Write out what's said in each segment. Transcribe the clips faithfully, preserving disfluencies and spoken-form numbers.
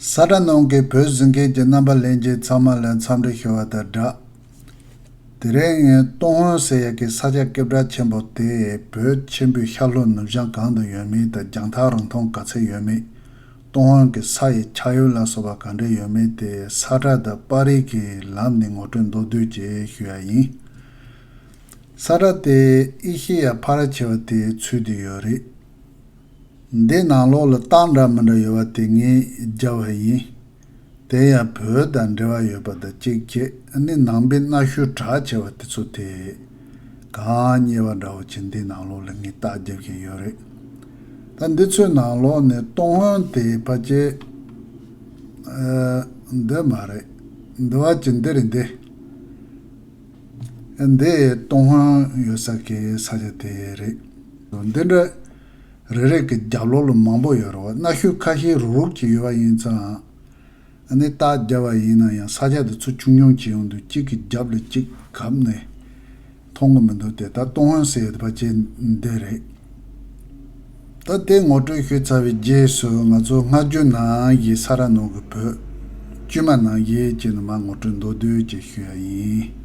ས་ཁྲ་ནང་གི་བོད་གཟིགས་མཁན་གྱི་རྣམ་པ་ལྷན་རྒྱས་ཚང་མ་ལ་འཚམས་འདྲི་ཞུ་བ་དང་སྦྲགས། དེ་རིང་ངས་ཏུན་ཧོང་ཟེར་ཡག་གི་ས་ཆ་སྐད་གྲགས་ཆེན་པོ་དེ་བོད་ཆེན་པོའི་ཤར་ལྷོ་ནུབ་བྱང་གང་དུ་ཡོད་མེད་དང་རྒྱང་ཐག་རིང་ཐུང་ག་ཚད་ཡོད་མེད། ཏུན་ཧོང་གི་ས་ཡི་ཆགས་ཡུལ་ལ་སོགས་པ་ག་འདྲ་ཡོད་མེད་དེ་ས་ཁྲ་དང་པར་རིས་ཀྱི་ལམ་ནས་ངོ་སྤྲོད་མདོར་བསྡུས་ཅིག་ཞུ་ཡ་ཡིན། ས་ཁྲ་དེ་ཨེ་ཤེ་ཡ་ཕལ་ཆེ་བ་དེ་ཚུད་དེ་ཡོད་རེད། འདི་ནང་ལོགས་ལ་རྟགས་འདྲ་མི་འདྲ་ཡོད་པ་དེ་ངས་བརྒྱབ་པ་ཡིན། དེ་ཡང་བོད་དང་འབྲེལ་བ་ཡོད་པ་དང་གཅིག་བྱས་ནི་ནང་པའི་གནའ་ཤུལ་གྲགས་ཆེ་བ་དེ་ཚོ་དེ་གང་རྙེད་པ་འདྲ་བོ་ཅིག་འདི་ནང་ལོགས་ལ་ངས་རྟགས་རྒྱབ་བཞིན་ཡོད་རེད། ད་འདི་ཚོའི་ནང་ལོགས་ནས་ཏུན་ཧོང་དེ་ཕལ་ཆེར་ཨ། འདི་མ་རེད། འདི་བ་ཅིག་འདི་རེད་འདི། འདི་ཏུན་ཧོང་ཡོད་ས་གི་ས་ཆ་དེ་རེད། འདི་འདྲ་རེ་རེ་གི་རྒྱབ་ལོགས་ལ་མང་པོ་ཡོད་རེད་བ། གནའ་ཤུལ་ཁ་ཤས་རུག་རུག་ཅིག་ཡོད་པ་ཡིན་ཙང་། ཨ་ནི་རྟགས་བརྒྱབ་པ་ཡིན་ན་ཡང་ས་ཆ་དེ་ཚོ་ཆུང་ཆུང་ཅིག་ཡོང་དུས་གཅིག་གི་རྒྱབ་ལ་གཅིག་གབ་ནས་མཐོང་གི་མི་འདུག་དེ་ད་ཏུན་ཧོང་ཟེར་ཡ་དེ་ཕལ་ཆེར་འདི་རེད། ད་དེ་ངོ་སྤྲོད་ཞུས་ཚར་བའི་རྗེས་སུ་ང་ཚོ་སྔ་འགྱུར་ནང་གི་ས་ཁྲ་ནང་གི་བོད་བཅོས་མ་ནང་བཞིན་བྱས་ནས་མར་ངོ་སྤྲོད་མདོར་བསྡུས་ཅིག་ཞུ་ཡ་ཡིན།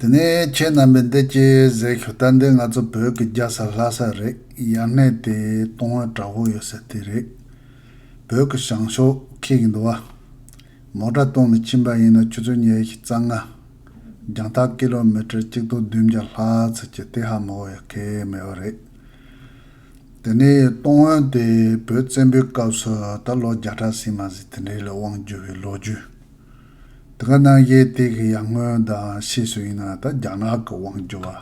དེ་ནས་ཁྱེད་རྣམ་པས་འདི་ཅི་ཟེར་ཞུ། ད་འདི་ང་ཚོ་བོད་ཀྱི་རྒྱལ་ས་ལྷ་ས་རེད། ཡར་སྣེ་དེ་ཏུན་ཧོང་བྲག་ཕུག་ཡོད་ས་དེ་རེད། བོད་ཀྱི་བྱང་ཕྱོགས་འཁེལ་གྱི་འདུག་བ། མོ་ཊ་གཏོང་ནས་ཕྱིན་པ་ཡིན་ན་ཆུ་ཚོད་ཉི་ཤུ་རྩ་ལྔ། རྒྱང་ཐག་ཀི་ལོ་མི་ཊར་གཅིག་སྟོང་བདུན་བརྒྱ་ལྷག་ཙམ་གྱི་དེ་ཧ་མ་གོ་ཡ་གལ་མེད་པ་རེད། དེ་ནས་ཏུན་ཧོང་དེ་བོད་བཙན་པོའི་སྐབས་སུ་ད་ལོ་བརྒྱ་ཕྲག་ཟིན་མ་ཟིན་དེ་འདྲའི་ལ་དབང་བསྒྱུར་བའི་ལོ་རྒྱུས། དེ་ག་ནང་བཞིན་དེ་གི་ཡར་སྔོན་དང་ཕྱིས་སུ་ཡིན་ན་ད་རྒྱ་ནག་གི་དབང་བསྒྱུར་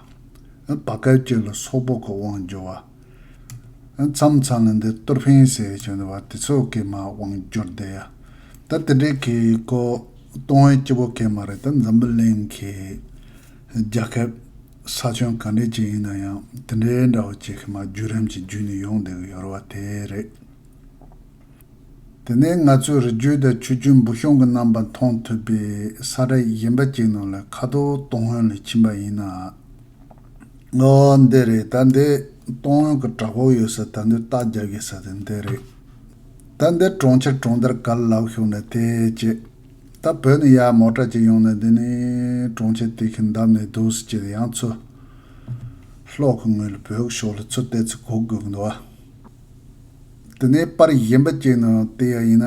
བ། བར་སྐབས་ཅིག་ལ་སོག་པོ་གི་དབང་བསྒྱུར་བ། མཚམས་མཚམས་ལ་འདི་ཏུར་ཕིན་ཟེར་བྱས་འདུག་བ། དེ་ཚོ་གིས་མར་དབང་བསྒྱུར་བསྡད་ཡ། ད་དེ་འདྲའི་གི་ཀོ་ཏུན་ཧོང་གཅིག་པོ་གི་མ་རེད། ད་འཛམ་བུ་གླིང་གི་རྒྱལ་ཁབ་ས་ཁྱོན་ག་འདྲ་ཅིག་ཡིན་ན་ཡང་དེ་འདྲའི་འདྲ་བོ་ཅིག་གི་མར་བརྒྱུད་རིམ་ཅིག་བརྒྱུད་ནས་ཡོང་བསྡད་གི་ཡོད་རེད་བ། དེ་རེད། དེ་ནས་ང་ཚོས་རི་རྒྱུད་དང་ཆུ་རྒྱུད་འབུ་གཤོང་གི་རྣམ་པ་མཐོང་ཐུབ་པའི་ས་ཁྲ་གཞན་པ་ཅིག་ནང་ལ་ཁ་ཐོར་ཏུན་ཧོང་ལ་ཕྱིན་པ་ཡིན་ན། ཨོ་འདི་རེད། ད་འདི་ཏུན་ཧོང་གི་བྲག་ཕུག་ཡོད་ས། ད་འདི་རྟགས་རྒྱག་གི་ས་དེ་འདི་རེད། ད་འདི་གྲོང་ཁྱེར་གྲོང་རྡལ་ག་ལ་ལབ་ཤོག་ན་དེ་ཅི། ད་བོད་ནས་ཡར་མོ་ཊ་ཅིག་ཡོང་ན་འདི་ནས་གྲོང་ཁྱེར་དེ་གི་འདབས་ནས་འདུག་སེ་ཅིག་ཡང་ཚུར་གློག་གི་ངོས་ལ་བོད་ཀྱི་ཕྱོགས་ལ་ཚུར་བལྟས་ཚེ་གོ་དགོས་ཀྱི་འདུག་བ། དེ་ནས་པར་གཞན་པ་ཅིག་ནང་བལྟས་ཡ་ཡིན་ན།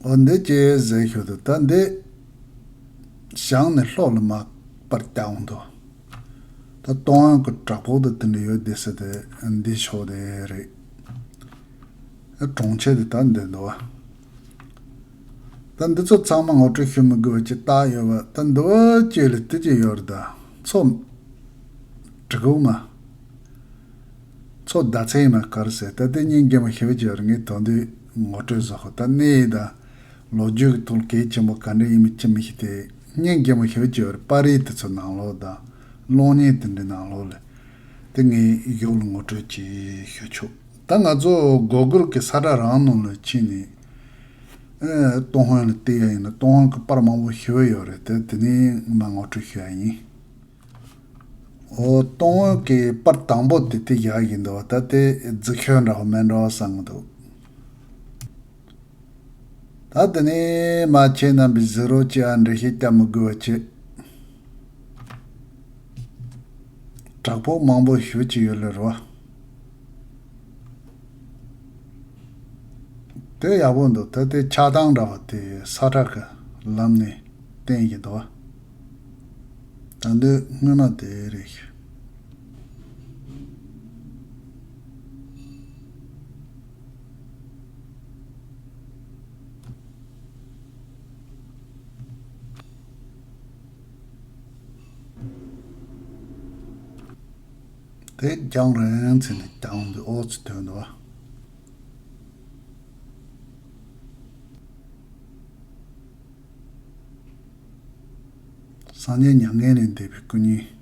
འོ་འདི་ཅི་ཟེར་ཞུ་དུས་ད་འདི་བྱང་ནས་ལྷོ་ལ་མར་པར་བལྟས་འོང་དུས། ད་ཏུན་ཧོང་གི་བྲག་ཕུག་དང་དེ་འདྲ་ཡོད་བསྡད་ས་དེ་འདི་ཕྱོགས་དེ་རེད། གྲོང་ཁྱེར་དེ་ད་འདི་འདུག་བ། ད་འདི་ཚོ་ཚང་མ་ངོ་སྤྲོད་ཞུ་མི་དགོས་པ་ཅིག་བཏགས་ཡོད་པ། ད་འདི་བ་ཅིག་ལ་དེ་ཅི་ཡོད་རེད། ད་མཚོ་གྲི་གུག་མ། མཚོ་ཟླ་ཚེས་མ་ག་རེ་ཟེར། ད་དེ་སྙིང་རྗེ་མོ་ཞེ་པོ་ཅིག་ཡོད་རེད། ངས་དོན་དུ་ངོ་སྤྲོད་བཟོ་ཁོ། ད་གནས་ཡིག་དང་ལོ་རྒྱུས་ཀྱི་ཐོག་གལ་ཆེན་པོ་ག་འདྲ་ཡིན་མིན་ཅི་མི་ཤེས་ཏེ། སྙིང་རྗེ་མོ་ཞེ་པོ་ཅིག་ཡོད་རེད། པར་རིས་དེ་ཚོ་ནང་ལོགས་དང་གློག་བརྙན་དེ་འདྲའི་ནང་ལོགས་ལ། དེ་ངས་གཞུག་ལ་ངོ་སྤྲོད་ཅིག་ཞུ་ཆོག་ད་ང་ཚོ་གོ་གུལ་གྱི་ས་ཁྲ་རང་ནང་ལ་ཕྱིན་ནས། ཨེ། ཏུན་ཧོང་ལ་བལྟས་ཡ་ཡིན་ན་ཏུན་ཧོང་གི་པར་མང་པོ་ཞེ་པོ་ཡོད་རེད་དེ། དེ་ནས་ངས་མར་ངོ་སྤྲོད་ཞུ་ཡ་ཡིན། འོ། ཏུན་ཧོང་གི་པར་དང་པོ་དེ་དེ་བཞག་གི་འདུག་ད་དེ་རྫིག་ཤོས་འདྲ་བོ་མེད་འགྲོ་བསམ་གི་འདུག་ད་དེ་ནས་མར་ཁྱེད་རྣམ་པས་གཟིགས་རོགས་བྱེད་ཨ། འགྲེལ་བཤད་རྒྱག་མི་དགོས་པ་བྱེད། བྲག་ཕུག་མང་པོ་ཞེ་པོ་ཅིག་ཡོད་ལེ་རོ། དེ་ཡག་པོ་འདུག་ད་དེ་ཆགས་སྟངས་འདྲ་བ་དེ་ས་ཁྲ་གི་ལམ་ནས་བསྟན་བཞིན་འདུག་ད་འདི་སྔོན་མ་དེ་རེད། དེ་རྒྱང་རིང་ཚད་ནས་རྒྱང་འདི་ཨོ་ཙི་ཐོན་འདུག་སངས་རྒྱས་མྱ་ངན་ལས་འདས་པའི་སྐུ་བརྙན།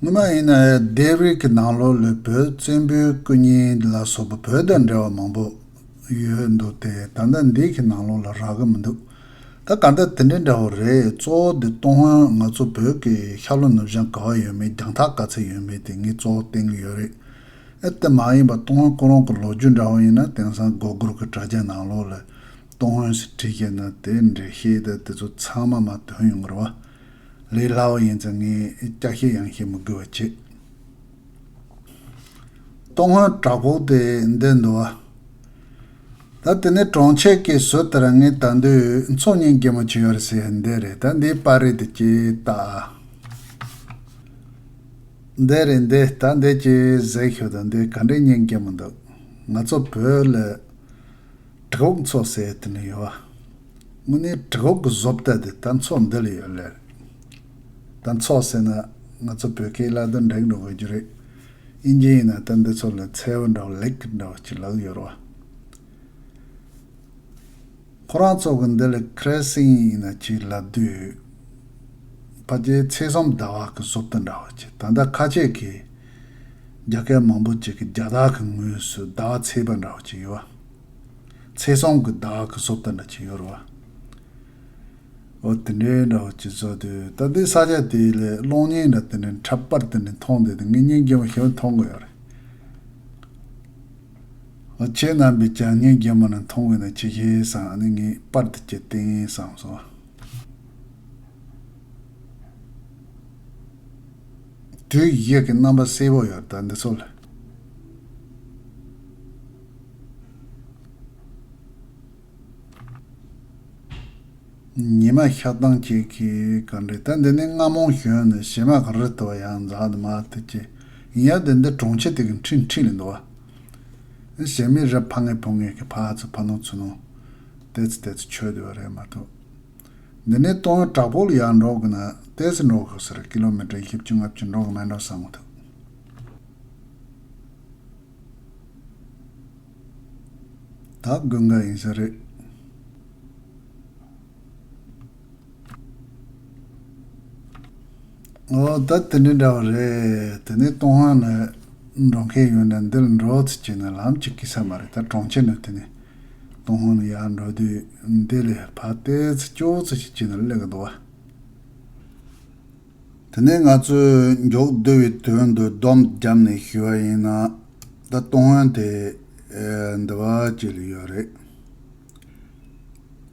སྔོན་མ་ཡིན་ན་ལྡེབས་རིས་ཀྱི་ནང་ལོགས་ལ་བོད་བཙན་པོའི་སྐུ་བརྙན་ལ་སོགས་པ་བོད་དང་འབྲེལ་བ་མང་པོ་ཡོད་འདུག་སྟེ། ད་ལྟ་འདི་གི་ནང་ལོགས་ལ་རག་གི་མི་འདུག་ད་ག་འདྲ་དེ་འདྲ་འདྲ་བོ་རེད། གཙོ་བོ་དེ་ཏུན་ཧོང་ང་ཚོ་བོད་ཀྱི་ཤར་ལྷོ་ནུབ་བྱང་ག་བ་ཡོད་མེད། རྒྱང་ཐག་ག་ཚད་ཡོད་མེད་དེ་ངས་གཙོ་བོ་བསྟན་གྱི་ཡོད་རེད། ཨེ་དེ་མ་ཡིན་པ་ཏུན་ཧོང་ཁོ་རང་གི་ལོ་རྒྱུས་འདྲ་བོ་ཡིན་ན། དེང་སང་སྒོར་སྒོར་གྱི་དྲ་རྒྱ་ནང་ལོགས་ལ་ཏུན་ཧོང་ཟེར་བྲིས་བཤད་ན་དེ་འགྲེལ་བཤད་དེ་དེ་ཚོ་ཚང་མ་མར་ཐོན་ཡོང་གི་རེད་བ། ལས་སླ་བོ་ཡིན་ཙང་ངས་སྐྱར་བཤད་ཡང་བཤད་མི་དགོས་པ་བྱེད། ཏུན་ཧོང་བྲག་ཕུག་དེ་འདི་འདུག་བ། ད་དེ་ནས་གྲོང་ཁྱེར་གྱི་ཟུར་དེར་ངས་ད་དུང་མཚོ་སྙིང་རྗེ་མོ་ཅིག་ཡོད་རེད་ཟེར། འདི་རེད། ད་འདི་པར་རིས་དེ་ཅིག་ལྟ། འདི་རེད། འདི་ད་འདི་ཅིག་གཟིགས་ཤོག་དང་། འདི་ག་འདྲའི་སྙིང་རྗེ་མོ་འདུག་ང་ཚོ་བོད་ལ་གྲི་གུག་མཚོ་ཟེར་དེ་ནི་ཡོད་བ། དངོས་གནས་གྲི་གུག་གི་བཟོ་ལྟ་དེ་ད་མཚོ་འདི་ལ་ཡོད་ལེ། ད་མཚོ་ཟེར་ན་ང་ཚོ་བོད་སྐད་ལ་ད་འགྲིག་འགྲོ་དགོས་རྒྱུ་རེད། ཨིན་ཇི་ཡིན་ན་ད་འདི་ཚོ་ལ་མཚེའུ་འདྲ་བོ་ལེག་འདྲ་བོ་ཅིག་ལབ་ཡོད་རེད་བ། ཁོ་རང་ཚོ་གི་འདི་ལ་ཁི་རེ་སིང་ཡིན་ན་ཅིག་ལབ་དུས། ཕལ་ཆེར་ཚེས་གསུམ་ཟླ་བ་གི་བཟོ་ལྟ་འདྲ་བོ་ཅིག་ད་ལྟ་ཁ་ཆེ་གི་རྒྱ་སྐད་མང་པོ་ཅིག་གི་རྒྱ་སྟག་གི་ངོས་སུ་ཟླ་བ་ཚེས་པ་འདྲ་བོ་ཅིག་ཡོད་བ། ཚེས་གསུམ་གི་ཟླ་བ་གི་བཟོ་ལྟ་འདྲ་ཅིག་ཡོད་རེད་བ། འོ་དེ་འདྲའི་འདྲ་བོ་ཅིག་བཟོ་དུས། ད་ལྟའི་ས་ཆ་དེ་ལ་གློག་བརྙན་འདྲ་དེ་འདྲའི་འཁྲབ་པར་དེ་འདྲ་མཐོང་བསྡད་དེ་ངས་སྙིང་རྗེ་མོ་ཞེ་པོ་མཐོང་གི་ཡོད་རེད། ཁྱེད་རྣམ་པས་ཀྱང་སྙིང་རྗེ་མོ་ནས་མཐོང་བས་ན་ཅི་ཤེས་བསམ། ཨ་ནི་ངས་པར་དེ་ཅིག་བསྟན་བསམ་སོང་། དུས་བཞི་གི་རྣམ་པ་གསལ་པོ་ཡོད། ད་འདི་ཚོ་ལ། ཉི་མ་ཤར་སྟངས་ཅིག་གི་ག་འདྲ། ད་འདི་ནི་སྔ་མོ་བྱོན་ནས་བྱེ་མ་གི་རི་དེ་བ་ཡང་འཛེགས་ནས་མར་དེ་ཅིག་ཡིན་ཡང་། དེ་འདི་གྲོང་ཁྱེར་དེ་གི་འཁྲིས་འཁྲིས་ལ་འདུག་བ། བྱེ་མའི་རི་ཕ་ངེ་ཕུ་ངེ་གི་ཕར་ཚུར་ཕར་ནང་ཚུར་ནང་ཏོག་ཙམ་ཏོག་ཙམ་ཆོད་བསྡད་པ་རེད་མ་གཏོགས། འདི་ནས་ཏུན་ཧོང་བྲག་ཕུག་ལ་ཡར་འགྲོ་དགོས་ན་ཏོག་ཙམ་འགྲོ་དགོས་ས་རེད། ཀི་ལོ་མི་ཊར་བཞི་བཅུ་ལྔ་བཅུ་འགྲོ་དགོས་མེད་འགྲོ་བསམ་གི་འདུག་ད་དགུན་ཁ་ཡིན་ས་རེད། ཨོ་ད་དེ་འདྲ་འདྲ་བ་རེད། དེ་ནས་ཏུན་ཧོང་ནས་འགྲོ་མཁན་ཡོད་ན་འདི་ལ་འགྲོ་ཚུལ་བྱས་ན་ལམ་གཅིག་སྐྱིད་ས་མ་རེད། ད་གྲོང་ཁྱེར་ནས་དེ་ནས་ཏུན་ཧོང་ནས་ཡར་འགྲོ་དུས་འདི་ལས་ཕར་ཏོག་ཙམ་ཅུང་ཙམ་ཞིག་བྱས་ན་སླེབས་ཀྱི་འདུག་བ། དེ་ནས་ང་ཚོས་མགྱོགས་བསྡུ་བའི་དོན་དུ་སྡོམ་བརྒྱབ་ནས་ཞུ་བ་ཡིན་ན། ད་ཏུན་ཧོང་དེ་འདི་བ་ཅིག་ལ་ཡོད་རེད།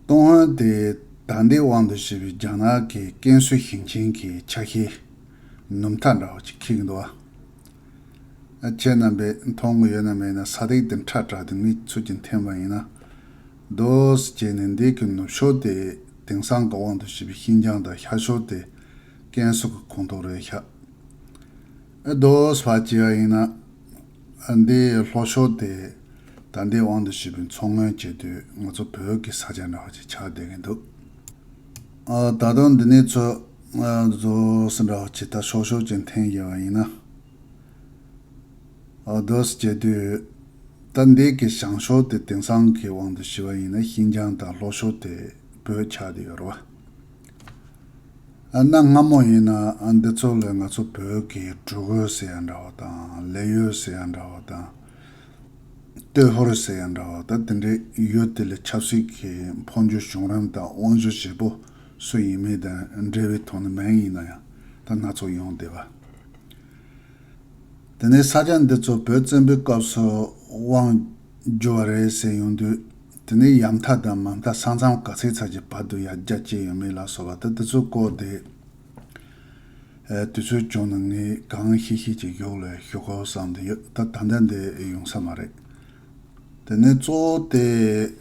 ཏུན་ཧོང་དེ་ད་ལྟའི་དབང་དུ་བྱས་པའི་རྒྱ་ནག་གི་ཀན་སུའུ་ཞིང་ཆེན་གྱི་ཆ་ཤས་ནུབ་མཐའ་འདྲ་བ་ཅིག་འཁེལ་གྱི་འདུག་བ། ཁྱེད་རྣམ་པས་མཐོང་གི་ཡོད་ན་མེད་ན། ས་སྟེགས་དེ་ཁྲ་དྲགས་དེ་མིག་ཚུར་ཅིག་འཐེན་པ་ཡིན་ན། རྡོ་སྐྱེས་ནས་འདི་གི་ནུབ་ཕྱོགས་དེ་དེང་སང་གི་དབང་དུ་བྱས་པའི་ཤིན་ཅང་དང་། ཤར་ཕྱོགས་དེ་ཀན་སུའུ་གི་ཁོངས་གཏོགས་རེད་ཤག་ཨ་རྡོ་སྤར་བྱས་པ་ཡིན་ན། འདི་ལྷོ་ཕྱོགས་དེ་ད་ལྟའི་དབང་དུ་བྱས་པའི་མཚོ་སྔོན་བྱེད་དུས་ང་ཚོ་བོད་ཀྱི་ས་ཆ་འདྲ་བ་ཅིག་ཆགས་བསྡད་ཀྱི་འདུག་ཨ་ད་དུང་འདི་ནས་ཚུར་ཨ་རྡོ་སི་འདྲ་བ་ཅིག་ད་ཕྱོགས་ཕྱོགས་ཅིག་འཐེན་བཞག་པ་ཡིན་ན། ཨ་རྡོ་སི་བྱེད་དུས། ད་འདི་གི་བྱང་ཕྱོགས་དེ་དེང་སང་གི་དབང་དུ་བྱས་པ་ཡིན་ན་ཤིན་ཅང་དང་། ལྷོ་ཕྱོགས་དེ་བོད་ཆགས་བསྡད་ཡོད་རེད་བ། ཨ་གནའ་སྔ་མོ་ཡིན་ན་ཨ་འདི་ཚོ་ལ་ང་ཚོ་བོད་ཀྱི་འབྲུག་ཡུལ་ཟེར་ཡ་འདྲ་བ་དང་། ལེ་ཡུལ་ཟེར་ཡ་འདྲ་བ་དང་། སྟོད་ཧོར་ཟེར་ཡ་འདྲ་བ། ད་དེ་འདྲའི་ཡུལ་དེ་ལ་ཆབ་སྲིད་ཀྱི་འཕོ་འགྱུར་བྱུང་རིམ་དང་། དབང་བསྒྱུར་བྱེད་པོ་སུ་ཡིན་མིན་དང་འབྲེལ་བའི་ཐོག་ནས་མིང་ཡིན་ན་ཡང་ད་སྣ་ཚོགས་ཡོང་བསྡད་པ། དེ་ནས་ས་ཆ་འདི་ཚོ་བོད་བཙན་པོའི་སྐབས་སུ་དབང་བསྒྱུར་བ་རེད་ཟེར་ཡོང་དུས། དེ་ནས་ཡར་མཐའ་དང་མར་མཐའ་ས་མཚམས་ག་ཚད་ཚད་ཀྱི་བར་དུ་ཡར་རྒྱ་བསྐྱེད་ཡོད་མེད་ལ་སོགས་པ། ད་དེ་ཚོའི་སྐོར་དེ་ཨེ་དུས་ཚོད་བྱུང་ན་ངས་གང་ཤེས་ཤེས་ཀྱི་ཞོར་ལ་ཞུ་དགོས་བསམ་དེ་ཡོད། ད་ད་ལྟ་འདི་ཡོང་ས་མ་རེད། དེ་ནས་གཙོ་བོ་དེ་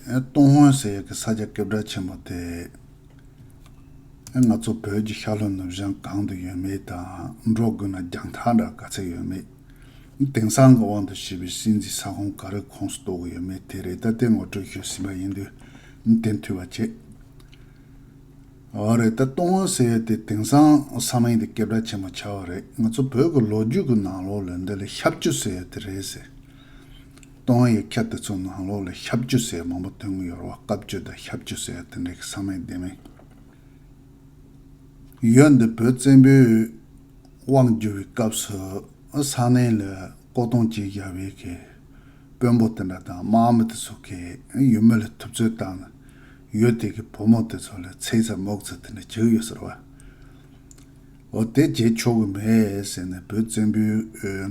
ཨེ་ཏུན་ཧོང་ཟེར་ཡག་གི་ས་ཆ་སྐད་གྲགས་ཆེན་པོ་དེ། ང་ཚོ་བོད་ཀྱི་ཤར་ལྷོ་ནུབ་བྱང་གང་དུ་ཡོད་མེད་དང་། འགྲོ་དགོས་ན་རྒྱང་ཐག་འདྲ་ག་ཚད་ཡོད་མེད། དེང་སང་གི་དབང་དུ་བྱས་པའི་སྲིད་འཛིན་ས་ཁོངས་ག་རེ་ཁོངས་སུ་གཏོགས་དགོས་ཡོད་མེད་དེ་རེད། ད་དེ་ངོ་སྤྲོད་ཞུས་ཟིན་པ་ཡིན་དུས་དེ་འཐུས་པ་བྱེད། འོ་རེད། ད་ཏུན་ཧོང་ཟེར་ཡ་དེ་དེང་སང་ས་མིང་དེ་སྐད་གྲགས་ཆེན་པོ་ཆགས་པ་རེད། ང་ཚོ་བོད་ཀྱི་ལོ་རྒྱུས་ཀྱི་ནང་ལོགས་ལ་འདི་ལ་ཤབ་ཅུ་ཟེར་ཡ་དེ་རེད་ཟེར། ཏུན་ཧོང་ཡི་ཁྱབ་དེ་ཚོ་ནང་ལོགས་ལ་ཤབ་ཅུ་ཟེར་མང་པོ་ཐོན་གྱི་ཡོད་རེད་བ། བཀབ་ཅུ་དང་ཤབ་ཅུ་ཟེར་དེ་འདྲའི་ས་མིང་བདེ་མིན། ཡུལ་འདི་བོད་བཙན་པོའི་ དབང་བསྒྱུར་བའི་སྐབས་སུ་ས་གནས་ལ་བཀོད་གཏོང་བྱས་བཞག་པའི་གི་དཔོན་པོ་དེ་འདྲ་དང་དམག་མི་དེ་ཚོ་གི་ཡུལ་མི་ལ་ཐུབ་ཚོད་བཏང་ནས་ཡུལ་དེ་གི་བུ་མོ་དེ་ཚོ་ལ་ཚེ་ཚ་མུག་ཚ་དེ་འདྲ་བྱེད་ཀྱི་ཡོད་ཟེར་བ། འོ་དེ་བྱེད་ཆོག་གི་མེད་ཟེར་ནས་བོད་བཙན་པོས་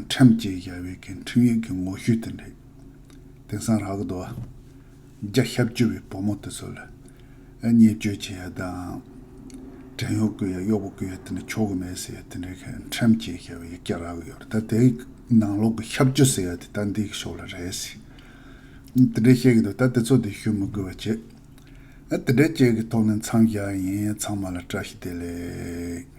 ཁྲིམས་བཅས་བཞག་པའི་གི་ཁྲིམས་ཡིག་གི་ངོ་བཤུས་དེ་འདྲ་དེང་སང་རག་གི་འདུག་བ། རྒྱ་ཞབས་ཀྱུ་བའི་བུ་མོ་དེ་ཚོ་ལ་བརྙས་བཅོས་བྱེད་ཡ་དང་། བྲན་གཡོག་བཀོལ་ཡ་གཡོག་པོ་བཀོལ་ཡ་དེ་འདྲ་ཆོག་གི་མེད་ཟེར་ཡ་དེ་འདྲའི་ཁྲིམས་བཅས་བཞག་པའི་ཡིག་ཆ་རག་གི་ཡོད་རེད། ད་དེའི་ནང་ལོགས་ཀྱི་ཞབས་ཀྱུ་ཟེར་ཡ་དེ་ད་འདི་གི་ཕྱོགས་ལ་རེད་ཟེར། དེ་འདྲ་བཤད་གི་འདུག་ད་དེ་ཚོ་དེ་ཞུ་མི་དགོས་པ་བྱེད། ཨ་དེ་འདྲ་བཅས་ཀྱི་ཐོག་ནས་མཚམས་བཞག་ཡིན། ཚང་མ་ལ་བཀྲ་ཤིས་བདེ་ལེགས།